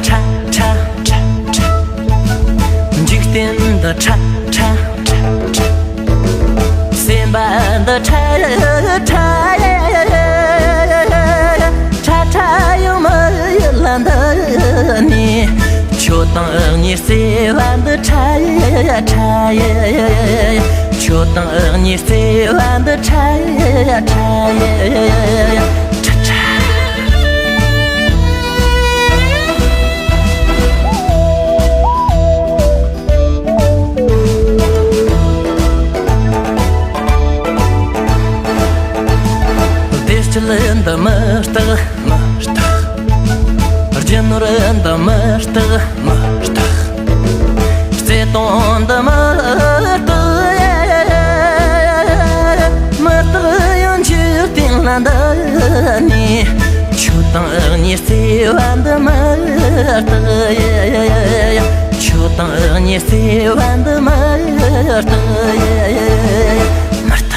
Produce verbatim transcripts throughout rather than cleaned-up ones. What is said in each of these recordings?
ཁྲ་ཁྲ་ཁྲ་ཁྲ། འཇིག་རྟེན་འདི་ཁྲ་ཁྲ་ཁྲ་ཁྲ། སེམས་པ་འདི་ཁྲ་ཁྲ་ཁྲ། ཡང་མི་ཡུལ་འདི་ནས། ཁྱོད་དང་གཉིས་བརྩེ་བ་འདི་ཁྲ་ཁྲ། ཁྱོད་དང་གཉིས་བརྩེ་བ་འདི་ཁྲ་ཁྲ་ཁྲ་ཁྲ། བདེ་སྐྱིད་འདི་མི་རྟག་མི་རྟག་རྒྱུ་ནོར་འདི་མི་རྟག་མི་རྟག་རྩེ་དང་འདི་མི་རྟག་མི་རྟག་ཡང་འཇིག་རྟེན་ལ་འདི་ནས། ཁྱོད་དང་གཉིས་བརྩེ་བ་འདི་མི་རྟག་ཁྱོད་དང་གཉིས་བརྩེ་བ་འདི་མི་རྟག་མི་རྟག་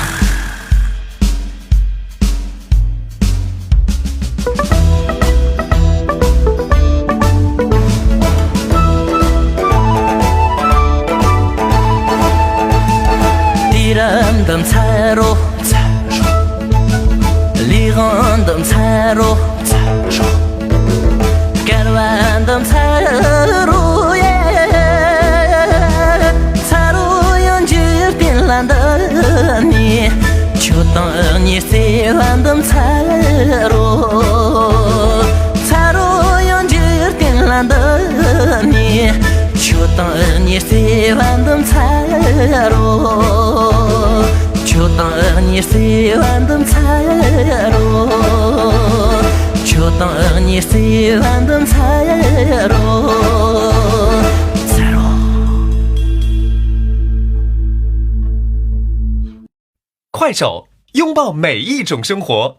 དུས་རབས་འདི་འཚར་རོ། ལས་དབང་འདི་འཚར་རོ། སྐལ་བ་འདི་འཚར་རོ། ཡེ། འཚར་རོ་ཡང་འཇིག་རྟེན་ལ་འདི་ནས། ཁྱོད་དང་གཉིས་བརྩེ་བ་འདི་འཚར་རོ། འཚར་རོ་ཡང་འཇིག་རྟེན་ལ་འདི་ནས། ཁྱོད་དང་གཉིས་བརྩེ་བ་འདི་འཚར་རོ། ཁྱོད་དང་གཉིས་བརྩེ་བ་འདི་འཚར་རོ། ཁྱོད་དང་གཉིས་བརྩེ་བ་འདི་འཚར་རོ། འཚར་རོ། 快手，拥抱每一种生活。